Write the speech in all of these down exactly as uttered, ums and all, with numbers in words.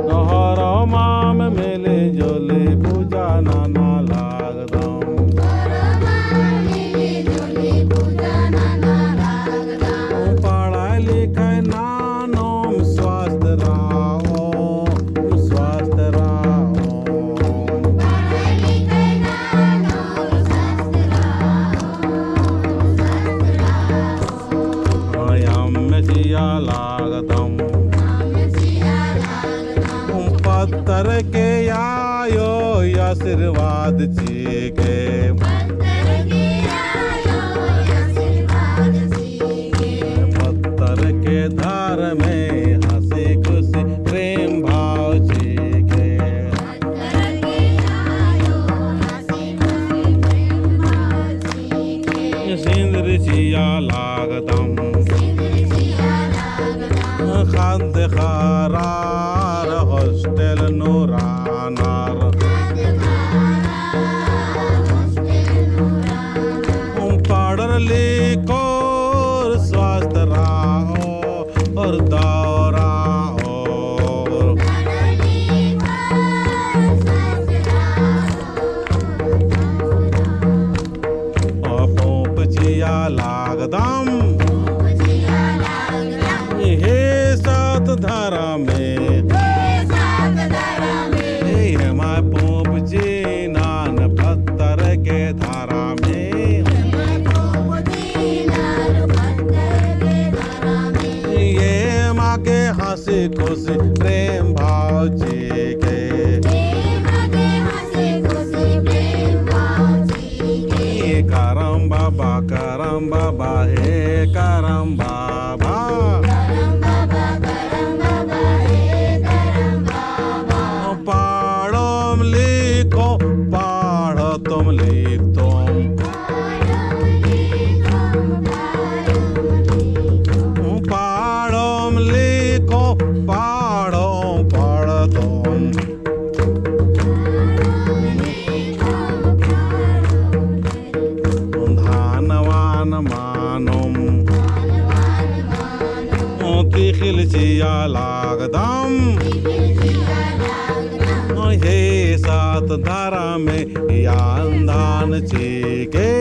होरमाम मिली जुली पूजा नना लागदम। पढ़ाई लिखाई ननोम स्वस्थ रओ, स्वस्थ रओ। अम्म चिआ लागदम। पत्तर के आयो आशीर्वाद चिके। पत्तर के धर्मे हँसी खुशी प्रेम भाव चिके। सिंदरी चिआ लागदम। ख़द्द ख़र्रार हॉस्टल नू रअनर। पढ़र लिखर स्वस्थ रओर और दव रओर। पोंप चिआ लागदम। हे सत धरमे। एमा पोंप चिअनन पत्तर के धरमे। एमा गे हँसी खुशी प्रेम भाव चिके। करम बाबा, करम बाबा, हे करम बाबा। पढ़ोम लिखोम, पढ़तोम लिखतोम। पढ़ोम लिखोम, पढ़ोम पढ़तोम। धनवान मानोम। तिख़िल चिआ लागदम। हे सत धरमे यान दान चिके।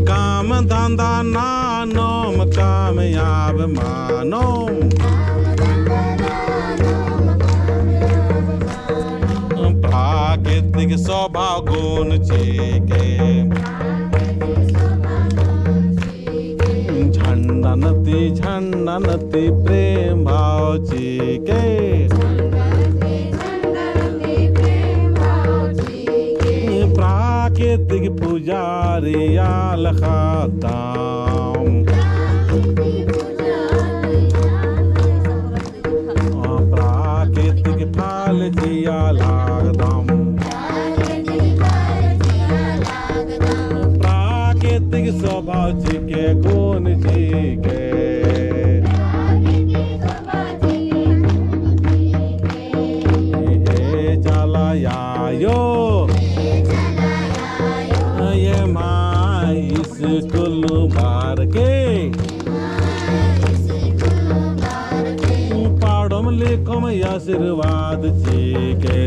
काम धंधा ननोम कामयाब मानोम। प्राकृतिक स्वभाव गुण चिके। झंडन ती, झंडन ती प्रेम भाव चिके। प्राकृतिक पुजारी आल ख़द्दम। प्राकृतिक फल चिआ लागदम। प्राकृतिक स्वभाव चिके गुण चिके। हे चला आयो। एमा स्कूल नू बरके। पढ़ोम लिखोम आशीर्वाद चिके।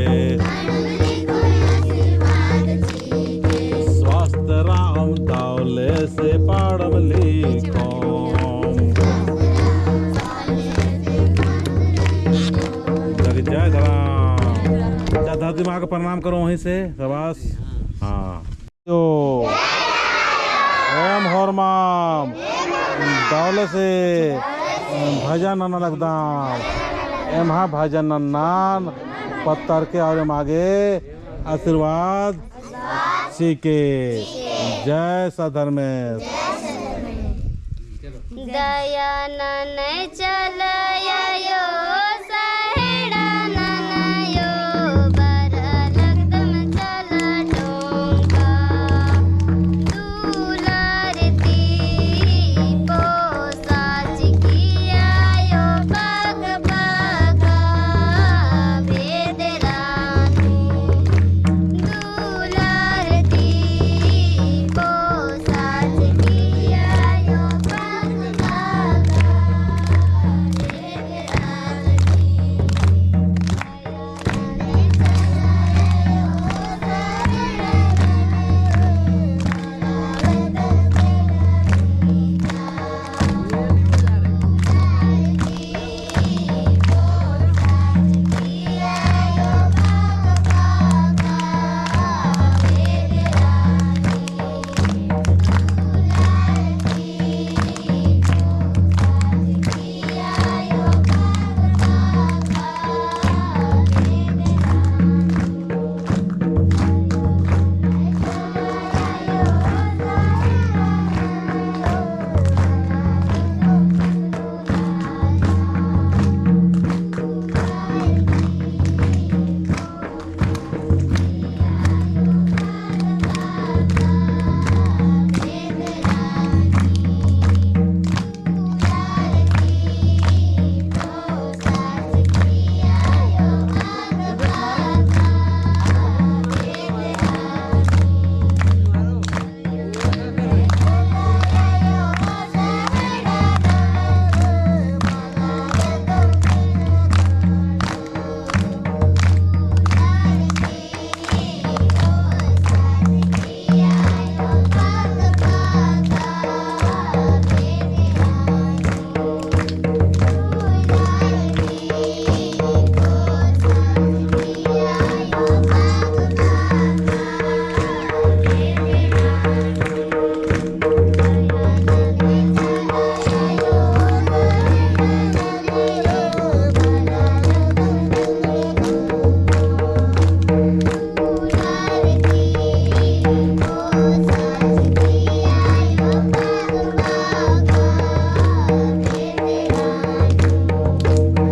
स्वस्थ रओम दव ले से पढ़ोम लिखोम। जय धरम। जा धरती माँ का प्रणाम करो वहीं से, शाबाश। हाँ। तो एम होरमाम दव ले से भजन नना लगदम। एम्हा भजन नन्नन पत्तर के और एमा गे आशीर्वाद चिके। जय सत धर्मेस। दया ननय चलय